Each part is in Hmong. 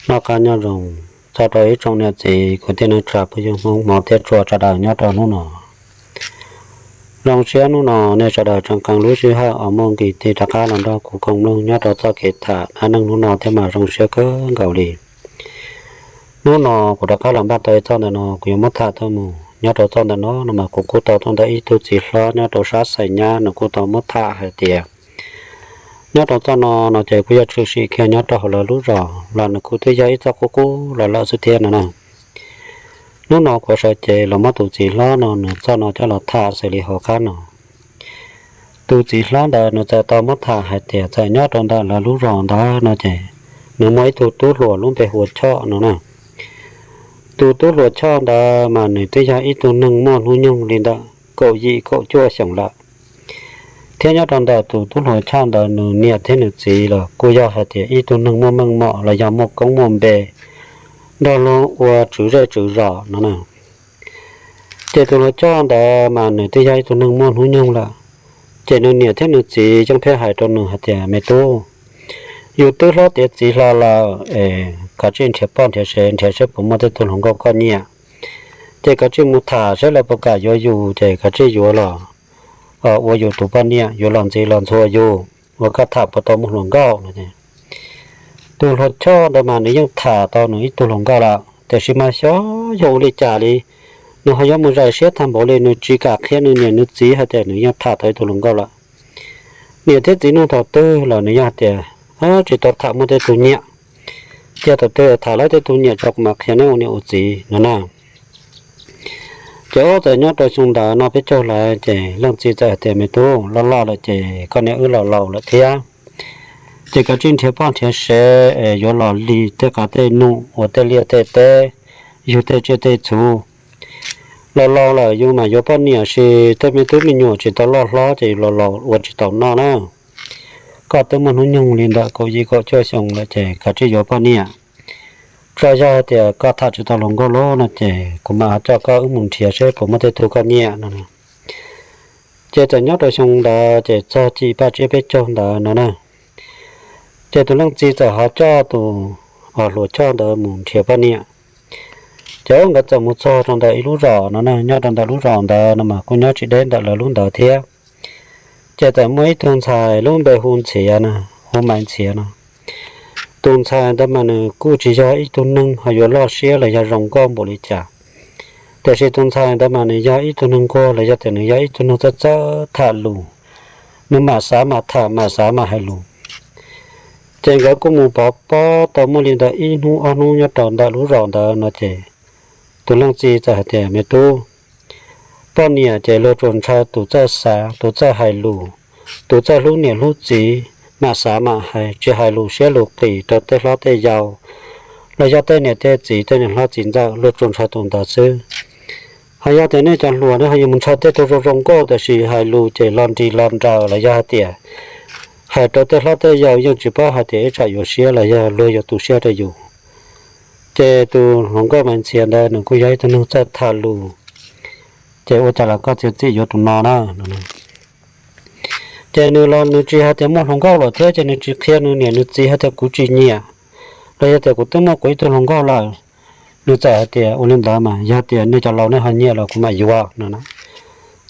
Noj qab nyob zoo txog rau ib tsoom niam txiv kwv tij neej tsa phooj ywg Hmoob hmov thiab tshua sawv daws nyob rau hnub no. Zoo siab hnub no nej sawv daws tseem qee lub sij hawm uas muaj nqis tig rov qab los nrog kuv koom mloog nyob rau txoj kev tham dab neeg hnub no thiab mas zoo siab kawg nkaus li. Hnub no kuv rov qab los npaj tau ib txoj ntawm no kuv yuav muab tham tuaj mus. Nyob rau txoj ntawm no no mas kuv kuj tau tuaj ntawm ib tug txiv hlob nyob rau sab Xais Nyab, nws kuj tau muab tham hais tias nyob rau txoj no no ces kuj yog tshwm sim kiag nyob rau hauv lawv lub zos los nws kuj twb yog ib txoj qub qub los lawm xwb thiab no na. Hnub no kuv sawv cev los muab tus txiv hlob no nws txoj no coj los tham xws li hauv qab no. Tus txiv hlob ntawd nws txawm tau muab tham hais tias txawm nyob rau ntawm lawv lub zos ntawd no ces nws muaj ib tug tub hluas lub npe hu ua Choj no na. Tus tub hluas Choj ntawd mas nws twb yog ib tug neeg muaj hnub nyoog li ntawm kaum yim kaum cuaj xyoos lawm. Thiab nyob rau ntawm tus tub hluas Choj ntawd nws niam thiab nws txiv los kuj yog hais tias ib tug neeg muaj meej mom los yog muaj koob muaj npe, nrog luag ua tswv zej tswv zos no na. Ces tus hluas Choj ntawd mas nws twb yog ib tug neeg muaj hnub nyoog lawm, ces nws niam thiab nws txiv yeej pheej hais rau nws hais tias, me tub, yus twb hlob tiav txiv hlo lawm es kav tsij nrhiav poj nrhiav sev nrhiav seb puas muaj tej tug hluas nkauj koj nyiam, ces kav tsij mus tham seb lawv puas kam yuav yus ces kav tsij yuav los ua yus tus poj niam, yuav los ntxiv los ntxhua yus, uas koj tham puas tau muaj hluas nkauj no. Tus hluas Choj ntawd mas nws yeej tham tau nws ib tug hluas nkauj lawm, tiam sis mas xyov yog ua li cas li, nws ho yuav mus zais siab tag npaum li nws tsis kam qhia nws niam nws txiv hais tias nws yeej tham tau ib tug hluas nkauj lawm. Niam thiab txiv nug thaum twg los nws yeej hais tias, tsis tau tham muaj tej tug nyiam, cia thaum twg tham lawm tej tug nyiam tso kuv mam qhia neb ua niam ua txiv no na. Ces ub txawm nyob rau xyoo ntawd noj peb caug lawm ces leej txiv txawm hais tias, me tub, loj loj lawm ces koj niam wb los laus lawm thiab, ces kav tsij nrhiav poj nrhiav sev es yuav los lig tej qav tej num, ua tej liaj tej teb, yug tej tsiaj tej txhu. Los laus lawm yus mam yuav poj niam, sis tej me tub me nyuam tsis tau loj hlob ces yus los laus ua tsis tau noj na. Koj twb muaj hnub nyoog li ntawm kaum yim kaum cuaj xyoo lawm ces kav tsij yuav poj niam. Tsuas yog hais tias koj tham tsis tau hluas nkauj lawm no ces kuv mam ho coj koj wb mus nrhiav seb puas muaj tej tug koj nyiam no. Ces txawm nyob rau xyoo ntawd ces txog cim paj tsiab peb caug ntawd no na, ces tus leej txiv txawm ho coj tus hluas Choj ntawd mus nrhiav poj niam. Ces ub nkawd txawm mus txog rau ntawm ib lub zos no na, nyob rau ntawm lub zos ntawd no mas kuj nyob tsis deb ntawm lawv lub ntawd thiab. Ces txawm muaj ib tug ntxhais lub npe hu Ntxhiav na, hu Maiv Ntxhiav no. Tus ntxhais ntawd mas nws kuj tsis yog ib tug neeg ho yuav loj siab los yog zoo nkauj npaum li cas, tiam sis tus ntxhais ntawd mas nws yog ib tug neeg nquag los yog tias nws yog ib tug neeg txawj txawj tham lus, nws mam xav mam tham mam xav mam hais lus. Ces nkawd kuj mus pov pob tau muaj li ntawm ib hnub ob hnub nyob rau ntawm lub zos ntawd no ces tus leej txiv txawm hais tias, me tub, poj niam ces luag tsuas ntshaw tus txawj xav, tus txawj hais lus, tus txawj hlub niam hlub txiv, mam xav mam hais, tsis hais lus siab lus qis rau tej hlob tej yau los yog tej niam tej txiv tej niam hlob txiv ntxawm, luag tsuas ntshaw tus ntawd xwb. Ho yog tias nej cov hluas nej ho yuav mus ntshaw tej tug zoo zoo nkauj tiam sis hais lus ces lo nris lo nraws los yog hais tias hais rau tej hlob tej yau yeej tsis paub hais tias ib tsam yuav siab los yog luag yuav tu siab rau yus. Ces tus hluas nkauj Maiv Ntxhiav ntawd nws kuj yog ib tug neeg txawj tham lus, ces ua cas los koj txiav txim yuav tus no na. Ces nws los nws tsis hais tias muaj hluas nkauj lawm thiab ces nws tsis qhia nws niam nws txiv hais tias kuv tsis nyiam, los yog tias kuv twb muaj kuv ib tug hluas nkauj lawm. Nws txawm hais tias ua li ntawd mas yog tias nej cov laus nej ho nyiam los kuv mam yuav no.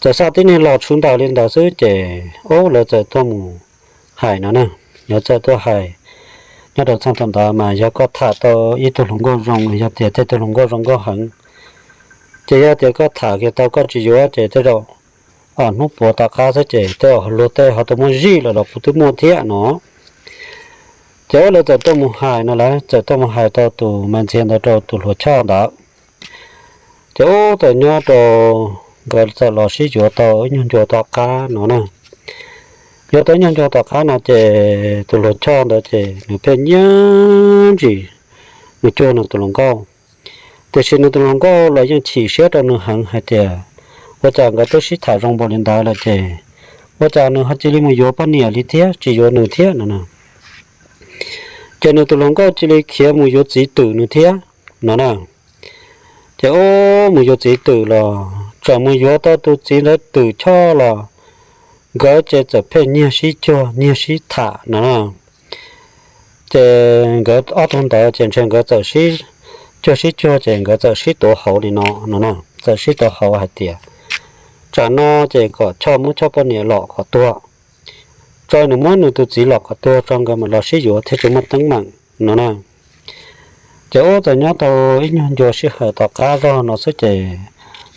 Txawm xa tib neeg los tshuv ntawm li ntawd xwb ces ub lawv txawm tuaj mus hais no na. Lawv txawm tuaj hais, nyob rau txheej thaum ntawd mas yog koj tham tau ib tug hluas nkauj zoo los yog tias tej tug hluas nkauj zoo nkauj heev, ces yog tias koj tham kiag tau koj tsis yuav ces tej zaum hnub puav tom qab xwb ces tej zaum luag tej ho tau muab zij lawm los kuv twb muaj thiab no. Ces ub lawv txawm tuaj mus hais no, lawv txawm tuaj mus hais tau tus Maiv Ntxhiav ntawd rau tus hluas Choj ntawd. Ces ub txawm nyob rau, nkawd txawm los sib yuav tau ib nyuag ncua tom qab no na. Yuav tau ib nyuag ncua tom qab no ces tus hluas Choj ntawd ces nws pheej nyiag ntsis mus cuag nws tus hluas nkauj. Tiam sis nws tus hluas nkauj los yeej chim siab rau nws heev hais tias ua cas nkawd twb sib tham zoo npaum li ntawd lawm ces ua cas nws ho cia li mus yuav poj niam li thiab tsis yuav nws thiab no na. Ces nws tus hluas nkauj cia li khiav mus yuav txiv twm nws thiab no na. Ces ub mus yuav txiv twm los txawm mus yuav tau tus txiv ntawd twm Choj los nkawd ces txawm pheej nyiag sib cuag nyiag sib tham no na. Ces nkawd ob tug ntawd ces ntshe nkawd txawm sib cuag sib cuag ces nkawd txawm sib tuav hauv li no no na, txawm sib tuav hauv hais tias tsam no ces kom Choj muab Choj poj niam lom kom tuag, tso nws muab nws tus txiv lom kom tuag tso nkawd mam los sib yuav thiaj tsis muaj teeb meem no na. Ces ub txawm nyob tau ib nyuag ncua sij hawm tom qab zog no xwb ces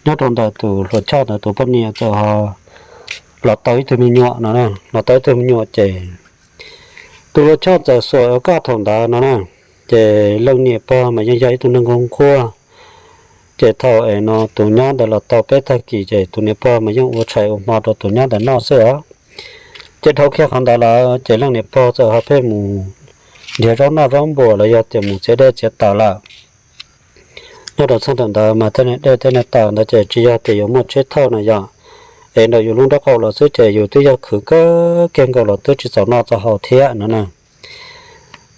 nyob rau ntawm tus hluas Choj ntawd tus poj niam txawm ho los tau ib tug me nyuam no, los tau ib tug me nyuam ces tus hluas Choj txawm xuas ua kaj thaum ntawd no na. Ces leej niam pog mas yeej yog ib tug neeg nquag nquag, ces thaum es no tus nyab ntawd los tau peb tag kis ces tus niam pog mas yeej ua tshais ua hmo rau tus nyab ntawd noj xwb os. Ces dhau kiag qhov ntawd lawm ces leej niam pog txawm ho pheej mus nrhiav zaub noj zaub npuas los yog tias mus txiav dej txiav taws lawm. Nyob rau txheej thaum ntawd mas tej niag dej tej niag taws ntawd ces tsis yog tias yuav muaj tsheb thauj no yog, es ntawm yus lub nraub qaum los xwb ces yus twb yog khwv kawg kiag nkaus los twb tsis txaus noj txaus haus thiab no na.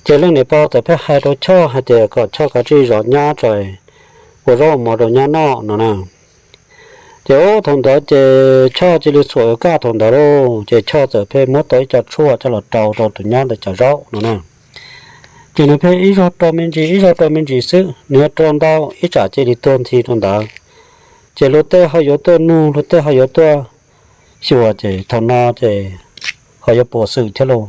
Ces leej niam pog txawm pheej hais rau Choj hais tias kom Choj kav tsij zov nyab tso, ua zaub ua mov rau nyab noj no na. Ces ub thaum ntawd ces Choj cia li xuas ua kaj thaum ntawd lauj, ces Choj txawm pheej muab tau ib co tshuaj coj los rau rau tus nyab ntawd cov zaub no na. Ces nws pheej ib zaug rau me ntsis ib zaug rau me ntsis xwb, nws yuav rau ntau ib tsam cia li tuag nthi rau ntawd. Ces luag tej ho yuav tuaj nug, luag tej ho yuav tuaj xyuas, ces thaum no ces ho yuav puas xwm thiab lauj.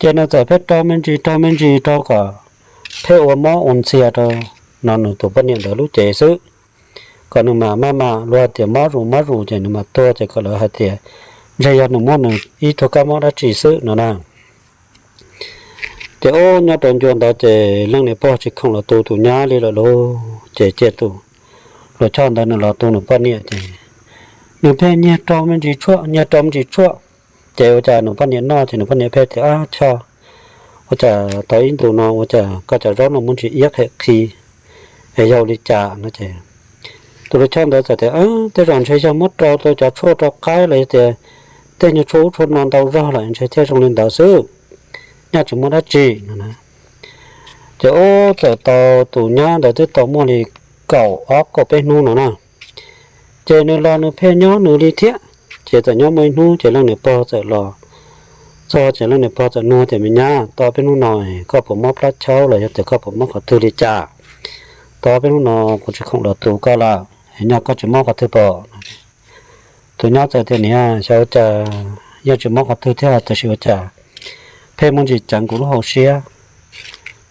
Ces nws txawm pheej rau me ntsis rau me ntsis rau kom pheej ua mob ua ntxhias rau no nws tus poj niam ntawd lub cev xwb, kom nws mam maj mam luag hais tias mob zus mob zus ces nws mam tuag ces kom lawv hais tias ntshe yog nws muaj nws ib tug kab mob dab tsi xwb no na. Ces ub nyob rau ncua ntawd ces leej niam pog tsis khoom los tu tus nyab li lawm lauj, ces cia tus hluas Choj ntawd nws los tu nws poj niam ces nws pheej nyiag rau me ntsis tshuaj nyiag rau me ntsis tshuaj. Ces ua cas nws poj niam noj ces nws poj niam pheej tias, Ab Choj, ua cas tau ib ntus no ua cas koj cov zaub no muaj ntsis iab qhem qhi, es yog li cas no ces tus hluas Choj ntawd txawm tias, Tej zaum ntshe yog muab rau tau cov tshuaj rau qaib los yog tias tej nyuag tshuaj ub tshuaj no ntau zog lawm ntshe thiaj zoo li ntawd xwb, nyaj tsis muaj dab tsi no na. Ces ub txawm tau tus nyab ntawd twb tau muaj li kaum ob kaum peb hnub no na. Ces nws los nws pheej nyob nws li thiab. Ces txawm nyob muaj ib hnub ces leej niam pog txawm los txog ces leej niam pog txawm nug tias, Me nyab, tau peb hnub no koj puas mob plab chaub los yog tias koj puas mob qhov twg li cas? Tau peb hnub no kuv tsis khoom los tu koj lawm, nyaj koj tsis mob qhov twg pom? Tus nyab txawm tias, Niam, xyov ua cas yeej tsis mob qhov twg thiab, tab sis ua cas pheej muaj ntsis ceev kuv lub hauv siab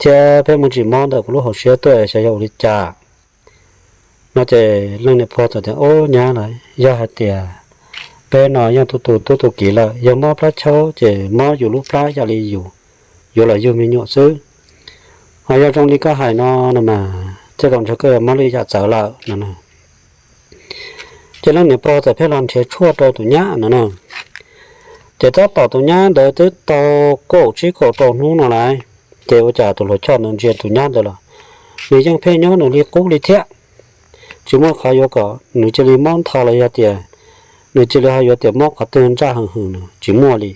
thiab pheej muaj ntsis mob ntawm kuv lub hauv siab tuaj, xyov yog ua li cas no. Ces leej niam pog txawm tias, Ub nyab, yog hais tias peb no yeej tu tu tub tu kiv lawm, yog mob plab chaub ces mob yus lub plab yam li yus yuav los yug me nyuam xwb. Ho yog zoo li koj hais no no mas tej zaum ntshe koj yuav mob li yam txawv lawm no. Ces leej niam pog txawm pheej los nrhiav tshuaj rau tus nyab no na. Ces tab tom tus nyab ntawd twb tau kaum tsib kaum rau hnub no lawm, ces ua cas tus hluas Choj ntawd ntsia tus nyab ntawd los nws yeej pheej nyob nws li qub li thiab. Tsis muaj qhov yuav kom nws cia li mob ntho los yog tias nws cia li ho yuav tias mob qhov twg ntsaj heev hwm no tsis muaj li.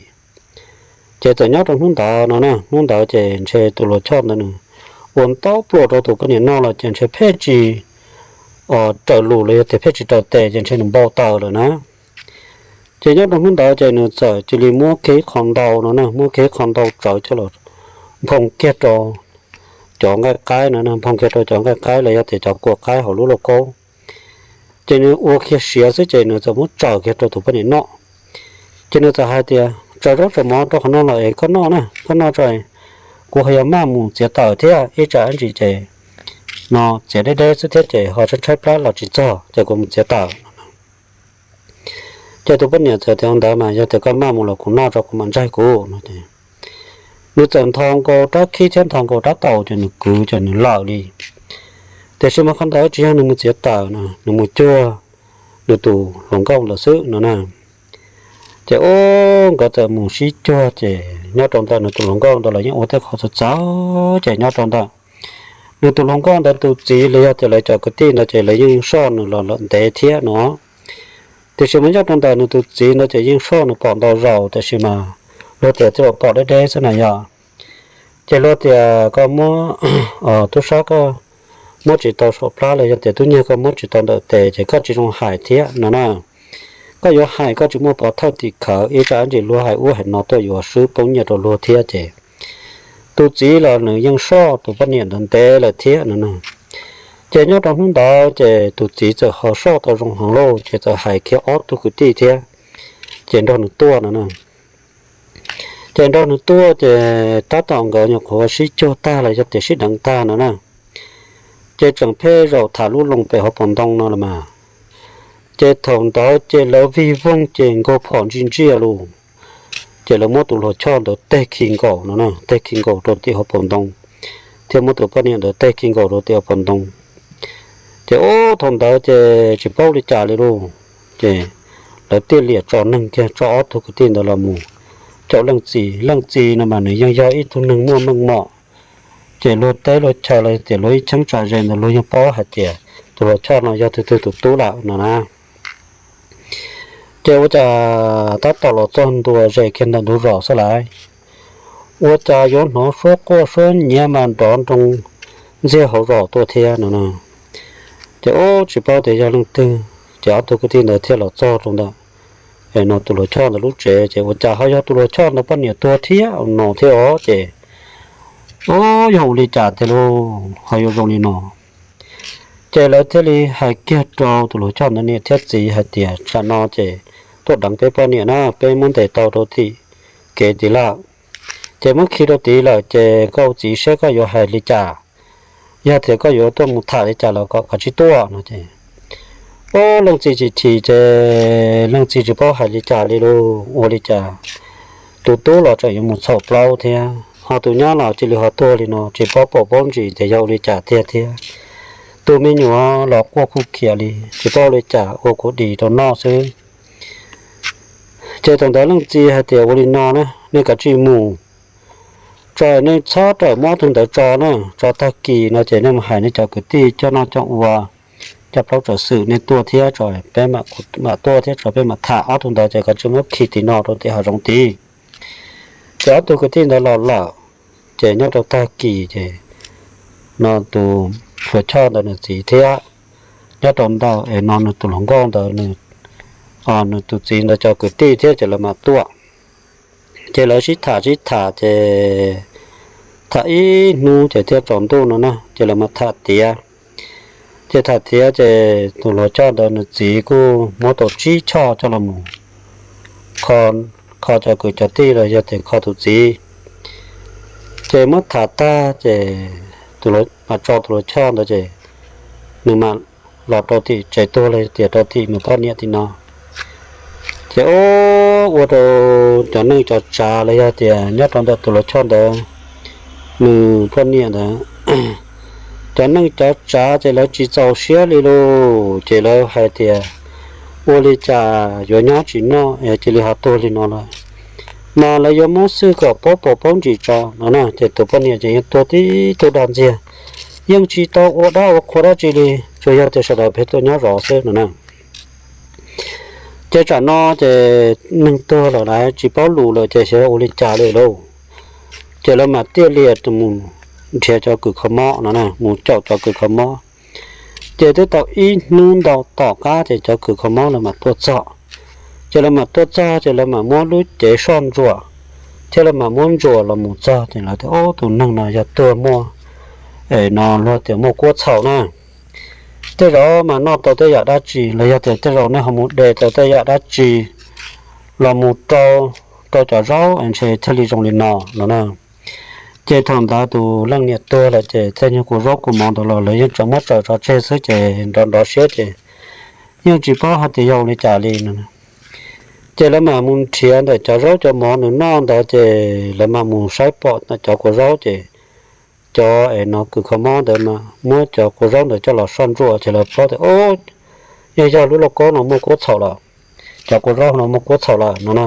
Ces txawm nyob rau hnub ntawd no na, hnub ntawd ces ntshe tus hluas Choj ntawd nws ua ntau pluas rau tus poj niam noj los ces ntshe pheej tsis raws lus los yog tias pheej tsis raws tes ces ntshe nws npau taws lawm na. Ces nyob rau hnub ntawd ces nws txawm cia li muab kiag ib qho ntau no na, muab kiag ib qho ntau tsawv coj los nphoo kiag rau cov nqaij qaib no, nphoo kiag rau cov nqaij qaib los yog tias cov kua qaib hauv lub lauj kaub. Ces nws ua kiag siav xwb ces nws txawm muab tsaws kiag rau tus poj niam noj. Ces nws txawm hais tias, Tsaws zaub tsaws mov rau qhov no los es koj noj na, koj noj tso, kuv ho yuav maj mus txiav taws thiab, ib tsam ib ntsis ces no txiav deb deb xwb thiab ces ho tshaib tshaib plab los tsis txog ces kuv mus txiav taws. Ces tus poj niam txawm tias, Ntawd mas yog tias koj maj mus los kuv noj tso kuv mam ntsaig kuv no. Nws txawm nthos nkaus rab khib thiab nthos nkaus rab taus ces nws kwv ces nws lawm li. Tiam sis mas qhov ntawd tsis yog nws mus txiav taws no, nws mus cuag nws tus hluas nkauj ntawd xwb no na. Ces ub nkawd txawm mus sib cuag ces nyob rau ntawm nws tus hluas nkauj ntawd los yeej ua tej qhov txawv txawv ces nyob rau ntawm nws tus hluas nkauj ntawd tus txiv los yog tias lawv cov kwv tij ntawd ces lawv yeej soj nws los lawm ntev thiab no. Tiam sis mas nyob rau ntawm nws tus txiv ntawd ces yeej soj nws pom ntau zaus tiam sis mas luag tias tej zaum pom deb deb xwb na yog. Ces luag tias koj muab tub sab koj muab tsis tau saum plab los yog tias tub nyiag koj muab tsis tau ntawm tes ces koj tsis zoo hais thiab no na. Koj yuav hais koj tsis muaj pov thawj tim khawv, ib tsam ntsis luag hais ub hais no tuaj yuav swb poob nyiaj rau luag thiab ces tus txiv los nws yeej soj tus poj niam ntawd ntev lawm thiab no na. Ces nyob rau hnub ntawd ces tus txiv txawm ho soj tau zoo heev lauj, ces txawm hais kiag ob tug kwv tij thiab, ces nrog nws tuaj no na. Ces nrog nws tuaj ces tab tom nkawd nyuam qhuav sib cuag tag los yog tias sib deev tag no na, ces tseem pheej zaum tham lub loo pem hauv paus ntoo no los mas. Ces thaum ntawd ces lawv vij voog ces nkaug phom ntsia ntsia lus, ces lawv muab tus hluas choj ntawd teg khi nkaus no na, teg khi nkaus rau tim hauv paus ntoo, thiab muab tus poj niam ntawd teg khi nkaus rau tim hauv paus ntoo. Ces ub thaum ntawd ces tsis paub li cas li lauj, ces lawv thiaj liam tso neeg kiag, tso ob tug kwv tij ntawd los mus caum leej txiv. Leej txiv no mas nws yeej yog ib tug neeg muaj meej mom, ces luag teb luag chaw los tias luag ib cheeb tsam ze ntawd luag yeej paub hais tias tus hluas choj no yog tus twg tus tub lawm no na. Ces ua cas tab tom los txog ntua ze kiag ntawm ntug zos xwb lawm, ua cas yuav hnov suab quaj suab nyiav mas nrov nroo ntxiag hauv zos tuaj thiab no na. Ces ub tsis paub tias yog leej twg, ces ob tug kwv tij ntawd thiaj los txog rau ntawm no tus hluas choj ntawd lub tsev, ces ua cas ho yog tus hluas choj ntawd poj niam tuag thiab no thiab os. Ces ub yog ua li cas tiag lauj ho yuav zoo li no. Ces lawv thiaj li hais kiag rau tus hluas choj ntawd niam thiab txiv hais tias tsam no ces tuaj deev peb poj niam na, peb muab ntes tau rau tim kev tid lawm, ces muab khi rau tid lawm, ces koj ua txiv seb koj yuav hais li cas, yog tias koj yuav tuaj mus tham li cas los kom koj tsis tuaj no. Ces ub leej txiv tsis thim, ces leej txiv tsis paub hais li cas li lauj, ua li cas tus tub los tseem yuav mus txhaum plaub thiab, ho tus nyab los cia li ho tuag li no, tsis paub pom paub ntsis tias yog ua li cas tiag thiab. Tus me nyuam los quaj kuj khiav li, tsis paub ua li cas ua kuv dim rau noj xwb. Ces thaum ntawd leej txiv hais tias ua li no na, nej kav tsij mus tso, nej txhob rawm muab ob tug ntawd tso na, tso tag kis no ces nej mus hais nej cov kwv tij coj noj coj ua, coj plaub tso xwm nej tuaj thiab tso, peb mam tuaj thiab tso peb mam tham, ob tug ntawd ces kav tsij muab khi tim no rau tim hav zoov tid. Ces ob tug kwv tij ntawd los lawm, ces nyob rau tag kis ces no tus hluas choj ntawd nws txiv thiab nyob rau ntawm es no nws tus hluas nkauj ntawd nws tus txiv ntawd cov kwv tij thiab ces lawv mam tuaj. Ces lawv sib tham sib tham ces tham ib hnub ces thiaj tsaus ntuj no na, ces lawv mam tham tiav. Ces tham tiav ces tus hluas choj ntawd nws txiv kuj muab tau tsib choj coj los mus kho, kho cov kwv cov tij los yog tias kho tus txiv. Ces muab tham tag ces tus, mam tso tus hluas choj ntawd ces nws mam los rau tim tsev tuag los yog tias rau tim nws poj niam tim no. Ces ua rau cov neej cov tsav los yog tias nyob rau ntawm tus hluas choj ntawd nws poj niam ntawd, cov neej cov tsav ces lawv tsis txaus siab li lauj, ces lawv hais tias ua li cas yuav nyob tsis noj cia li ho tuag li no lawm, mas lawv yuav muab xwj kom paub pom paub ntsis tso no na. Ces tus poj niam ces yeej tuag tib tug dag ntxiag, yeej tsis tau ua dab ua qhua dab tsi li, tsuas yog tias sawv daws pheej tuaj nyob zov xwb no na. Ces tsam no ces neeg tuag lawm lawv tsis paub lus lawm ces xyov ua li cas li lauj. Ces lawv mam thiaj li mus nrhiav cov kws kho mob no, mus caum cov kws kho mob. Ces twb tau ib hnub ntau tom qab ces cov kws kho mob lawv mam tuaj txog. Ces lawv mam tuaj txog ces lawv mam muab lub cev soj ntsuam thiab lawv mam muab ntsuas los mus txog ces lawv tias, Ub, tus neeg no yog tuag muaj, es no luag tias muaj kuab txhaum na. Tej zaum mas noj tau tej yam dab tsi los yog tias tej zaum nej ho mus de tau tej yam dab tsi los mus rau, rau cov zaub ntshe thiaj li zoo li no no na. Ces thaum ntawd tus leej niam tuag lawm ces tej nyuag kua zaub kua mov ntawd los lawv yeej tseem muab tsaws tso tseg xwb ces nrov nrov siab ces yeej tsis paub hais tias yog ua li cas li no. Ces lawv mam mus nrhiav ntawm cov zaub cov mov nws noj ntawd ces lawv mam mus saib pom ntawm cov kua zaub ces cov es no kws kho mob ntawd mas muab cov kua zaub ntawd coj los soj ntsuam ces lawv paub tias, Ub, yeej yog lub lauj kaub no muaj kuab txhaum lawm, cov kua zaub no muaj kuab txhaum lawm no na.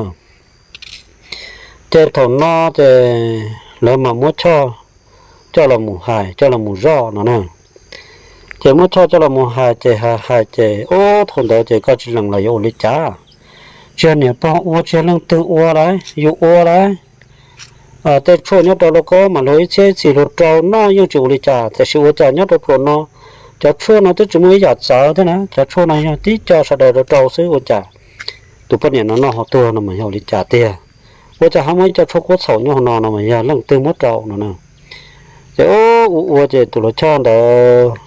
Ces thaum no ces lawv mam muab Choj coj los mus hais, coj los mus zoj no na. Ces muab Choj coj los mus hais ces hais hais ces, Ub, thaum ntawd ces koj tsis lees los yuav ua li cas? Tsis yog niam pog ua, tsis yog leej twg ua lauj, yus ua lauj. Tej tshuaj nyob rau lauj kaub mas luag ib txhiab ib txhis luag rau noj yeej tsis ua li cas, tiam sis ua cas nyob rau pluas no cov tshuaj no twb tsis muaj ib yam txawv thiab na, cov tshuaj no yog tib co sawv daws rau rau xwb ua cas tus poj niam no noj ho tuag no mas yog ua li cas tiag? Ua cas ho muaj ib co tshuaj kuab txhaum nyob hauv no no mas yog leej twg muab rau no na. Ces ua ua ces tus hluas choj ntawd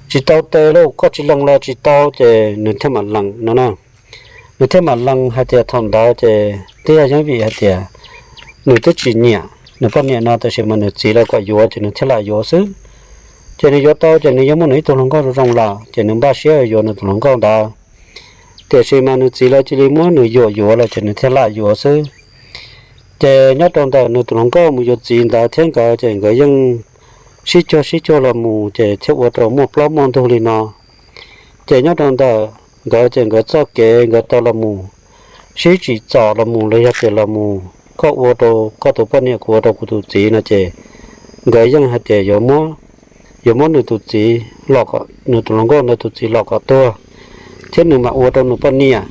tsis tau tes lauj, koj tsis lees los tsis tau, ces nws thiaj mam lees no na. Nws thiaj mam lees hais tias thaum ntawd ces twb yog yeej vim hais tias nws twb tsis nyiam nws poj niam no, tab sis mas nws txiv lawv kom yuav ces nws thiaj lam yuav xwb. Ces nws yuav tau ces nws yeej muaj nws ib tug hluas nkauj zoo zoo lawm, ces nws npaj siab yuav nws tus hluas nkauj ntawd. Tiam sis mas nws txiv lawv cia li muab nws yuam yuav lawm ces nws thiaj lam yuav xwb. Ces nyob rau ntawm nws tus hluas nkauj mus yuav txiv ntawd thiab nkawd ces nkawd yeej sib cuag sib cuag los mus ces thiaj ua rau muaj plaub muaj ntug li no. Ces nyob rau ntawm nkawd ces nkawd txoj kev nkawd tau los mus sib tsim txom los mus los yog tias los mus koj ua rau koj tus poj niam, kuv ua rau kuv tus txiv no ces nkawd yeej hais tias yuav muab nws tus txiv, nws tus hluas nkauj ntawd tus txiv los kom tuag thiab nws mam ua rau nws poj niam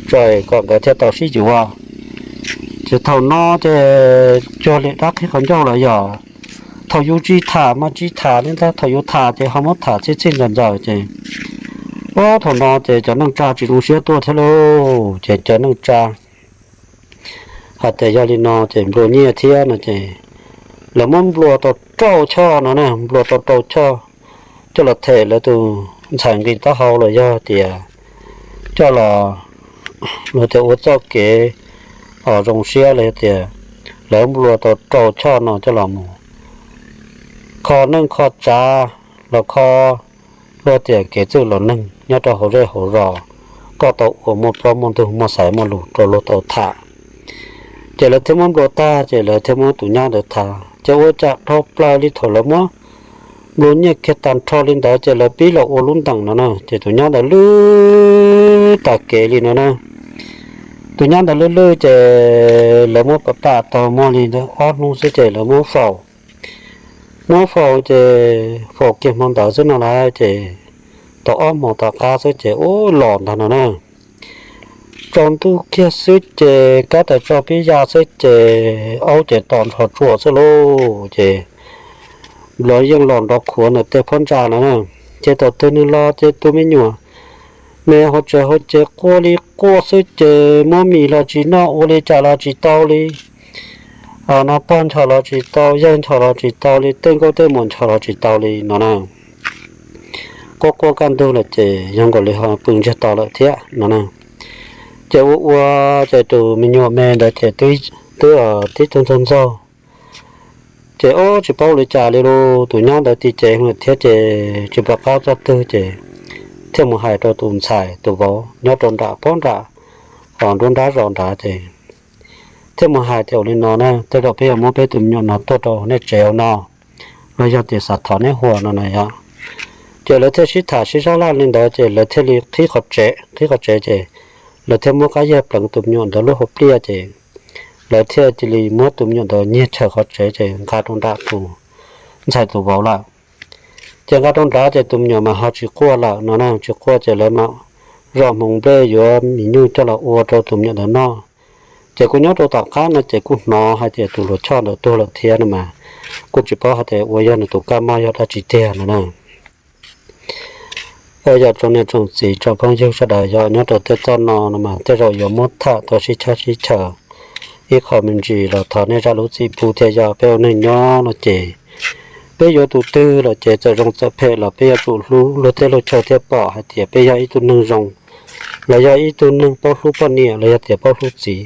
tso kom nkawd thiaj tau sib yuav. Ces thaum no ces cuag li dab qhib qhov ncauj lawm yog thaum yus tsis tham mas tsis tham li ntag, thaum yus tham ces ho muab tham txhij txhij ntxaws ntxaws ces ua thaum no ces cov neej tsa tsis zoo siab tuaj thiab lauj. Ces cov neej tsa hais tias yog li no ces nplua nyiaj thiab no ces lawv muab nplua tau rau choj no na, nplua tau rau choj coj los them lawv tus ntxhais nqi taub hau los yog tias coj los, los tias ua txoj kev zoo siab los yog tias lawv nplua tau rau choj no coj los mus kho neej kho tsav los kho, luag tias kev txwj los neeg nyob rau hauv zej hauv zos, koj tau ua muaj plaub muaj ntug muaj xaiv muaj lus rau luag tau tham. Ces lawv thiaj muab nplua tag ces lawv thiaj muab tus nyab ntawd thav ces ua cas dhau plaws li thaum lawv muab nplua nyiaj kiag tag nrho li ntawd ces lawv pib los ua lub ntees no na ces tus nyab ntawd lwj tas kev li no na. Tus nyab ntawd lwj lwj ces lawv muab pam pam tau muaj li ntawd ob hnub xwb ces lawv muab faus. Muab faus ces faus kiag hmo ntawd xwb no lawm ces tau ob hmo tom qab xwb ces ub los ntag no na. Tsaus ntuj kiag xwb ces kab tas tso pib ya xwb ces aub ces tom nrho tsuam xwb lauj ces lawv yeej los nrov khuav ntawm tej phab ntsa no na. Ces thaum twg nws los ces tus me nyuam me hauv tsev hauv ces quaj li quaj xwb ces muab mis los tsis noj, ua li cas los tsis tau li, no pog nchos los tsis tau, yawg nchos los tsis tau li, tej nkauj tej muam nchos los tsis tau li no na. Quaj quaj kaj ntug lawm ces yog nkaus li ho pw ntsiag to lawm thiab no na. Ces ua ua ces tus me nyuam me ntawd ces twb tib tug ntxaug ntxaug ces ub tsis paub ua li cas li lauj. Tus nyab ntawd tig cev lawm thiab ces tsis pom qab txog twg ces thiaj mus hais rau tus ntxhais tus vauv nyob rau nram pob nram hos nruab nrab zos nrad ces thiaj mus hais tias ua li no na, tej zaum peb yuav muab peb tus me nyuam no tuaj rau nej tsev hauv no los yog tias xav thov neb hua no na yog. Ces lawv thiaj sib tham sib sab laj li ntawd ces lawv thiaj li qhib qhov tsev, qhib qhov tsev ces lawv thiaj muab qab yiag pleev tus me nyuam ntawd lub hauv pliaj ces lawv thiaj cia li muab tus me nyuam ntawd nyiag chaws qhov tsev ces nqa rau nram tus ntxhais tus vauv lawm. Ces nqa rau nrad ces tus me nyuam mas ho tsis quaj lawm no na, tsis quaj ces lawv mam zom hmoov nplej yuav mis nyuj coj los ua rau tus me nyuam ntawd noj. Ces kuj nyob rau tom qab no ces kuj hnov hais tias tus hluas choj ntawd tuag lawm thiab no mas kuj tsis paub hais tias ua yog nws tus kab mob yog dab tsi tiag no na. Yog tsoom niam tsoom txiv tsoom phooj ywg sawv daws, yog nyob rau tej txoj no no mas tej zaum yuav muab tham tau sib tshab sib chaws ib qho me ntsis los thov nej zam lub txim pub thiab. Yog peb ua neeg nyob no ces peb yuav tus twg los ces txawm zoo txawm phem los peb yuav tsum hlub luag tej luag chaw thiaj pom hais tias peb yog ib tug neeg zoo los yog ib tug neeg paub hlub poj niam los yog tias paub hlub txiv.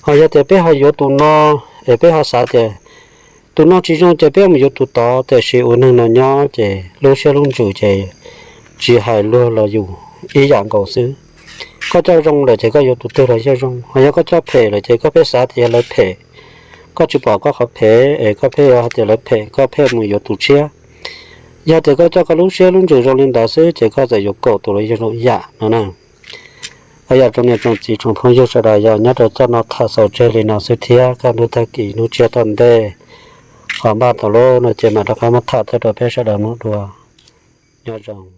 Ho yog tias peb ho yuav tus no es peb ho xav tias tus no tsis zoo ces peb mus yuav tus tod, tiam sis ua neeg no nyob ces lub siab lub ntsws ces tsis hais luag los yus ib yam nkaus xwb. Koj coj zoo lawm ces koj yuav tus twg los yeej zoo, ho yog koj coj phem lawm ces koj pheej xav tias yog lawv phem, koj tsis pom koj qhov phem es koj pheej yuav hais tias lawv phem, koj pheej mus yuav tus tshiab. Yog tias koj coj koj lub siab lub ntsws zoo li ntawd xwb ces koj txawm yuav kaum tus los yeej zoo ib yam no na. Yog tsoom niam tsoom txiv tsoom phooj ywg sawv daws, yog nyob rau txoj no tham xaus tseg li no xwb thiab, kaj ntug tag kis hnub tsiab tom ntej ho npaj tau lub no ces mam rov qab muab tham tuaj rau peb sawv daws mloog dua. Nyob zoo.